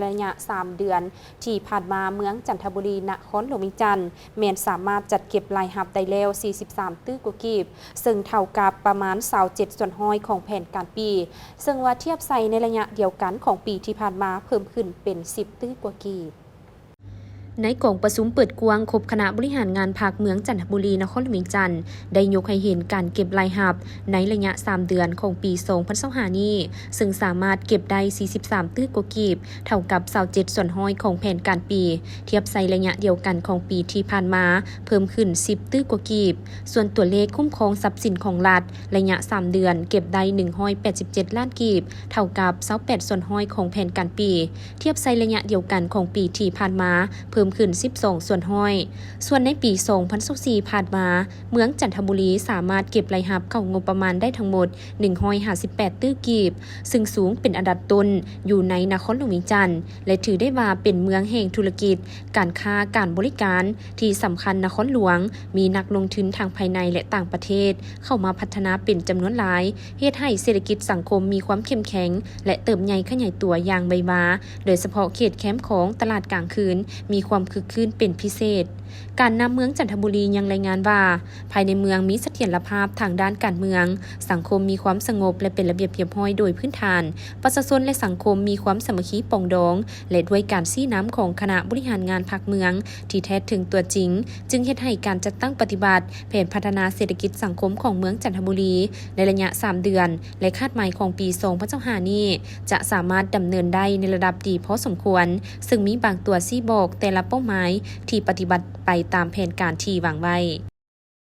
ໄລຍະສາມເດືອນທີ່ຜ່ານມາ, ເມືອງຈັນທະບູລີ ນະຄອນຫຼວງວຽງຈັນ ແມ່ນສາມາດຈັດເກັບລາຍຮັບໄດ້ແລ້ວສີ່ສິບສາມຕື້ກວ່າກີບ, ເຊິ່ງເທົ່າກັບປະມານຊາວເຈັດສ່ວນຮ້ອຍຂອງແຜນການປີ, ເຊິ່ງວ່າທຽບໃສ່ໃນໄລຍະດຽວກັນຂອງປີທີ່ຜ່ານມາ ເພີ່ມຂຶ້ນເປັນສິບຕື້ກວ່າກີບ. ໃນກອງປະຊຸມເປີດກວ້າງຄົບຄະນະບໍລິຫານງານພັກເມືອງຈັນທະບູລີ ນະຄອນຫຼວງວຽງຈັນ ໄດ້ຍົກໃຫ້ເຫັນການເກັບລາຍຮັບໃນໄລຍະສາມເດືອນຂອງປີສອງພັນຊາວຫ້ານີ້, ເຊິ່ງສາມາດເກັບໄດ້ສີ່ສິບສາມຕື້ກວ່າກີບ, ເທົ່າກັບຊາວເຈັດສ່ວນຮ້ອຍຂອງແຜນການປີ, ທຽບໃສ່ໄລຍະດຽວກັນຂອງປີທີ່ຜ່ານມາ ເພີ່ມຂຶ້ນສິບຕື້ກວ່າກີບ. ສ່ວນຕົວເລກຄຸ້ມຄອງຊັບສິນຂອງລັດ ໄລຍະສາມເດືອນເກັບໄດ້ໜຶ່ງຮ້ອຍແປດສິບເຈັດລ້ານກີບ, ເທົ່າກັບຊາວແປດສ່ວນຮ້ອຍຂອງແຜນການປີ, ທຽບໃສ່ໄລຍະດຽວກັນຂອງປີທີ່ຜ່ານມາ ເພີ່ມຂຶ້ນສິບສອງສ່ວນຮ້ອຍ. ສ່ວນໃນປີສອງພັນຊາວສີ່ຜ່ານມາ, ເມືອງຈັນທະບູລີສາມາດເກັບລາຍຮັບເຂົ້າງົບປະມານໄດ້ທັງໝົດໜຶ່ງຮ້ອຍຫ້າສິບແປດຕື້ກີບ, ເຊິ່ງສູງເປັນອັນດັບຕົ້ນຢູ່ໃນນະຄອນຫຼວງວຽງຈັນ ແລະ ຖືໄດ້ວ່າເປັນເມືອງແຫ່ງທຸລະກິດ, ການຄ້າ, ການບໍລິການທີ່ສຳຄັນນະຄອນຫຼວງ, ມີນັກລົງທຶນທັງພາຍໃນ ແລະ ຕ່າງປະເທດເຂົ້າມາພັດທະນາເປັນຈຳນວນຫຼາຍ, ເຮັດໃຫ້ເສດຖະກິດສັງຄົມມີຄວາມເຂັ້ມແຂງ ແລະ ເຕີບໃຫຍ່ຂະຫຍາຍຕົວຢ່າງໄວວາ, ໂດຍສະເພາະເຂດແຄມຂອງ, ຕະຫຼາດກາງຄືນ ມີຄວາມຄຶກຄື້ນເປັນພິເສດ. ການນຳເມືອງຈັນທະບູລີຍັງລາຍງານວ່າ, ພາຍໃນເມືອງມີສະຖຽນລະພາບທາງດ້ານການເມືອງ, ສັງຄົມມີຄວາມສະຫງົບ ແລະ ເປັນລະບຽບຮຽບຮ້ອຍໂດຍພື້ນຖານ, ປະຊາຊົນ ແລະ ສັງຄົມມີຄວາມສາມັກຄີປອງດອງ ແລະ ດ້ວຍການຊີ້ນຳຂອງຄະນະບໍລິຫານງານພັກເມືອງທີ່ແທດເຖິງຕົວຈິງ, ຈຶ່ງເຮັດໃຫ້ການຈັດຕັ້ງປະຕິບັດແຜນພັດທະນາເສດຖະກິດສັງຄົມຂອງເມືອງຈັນທະບູລີ ໃນໄລຍະສາມເດືອນ ແລະ ຄາດໝາຍຂອງປີສອງພັນຊາວຫ້ານີ້ ຈະສາມາດດຳເນີນໄດ້ໃນລະດັບດີພໍສົມຄວນ, ເຊິ່ງມີບາງຕົວຊີ້ບອກແຕ່ລະເປົ້າໝາຍທີ່ປະຕິບັດໄປຕາມແຜນການທີ່ວາງໄວ້.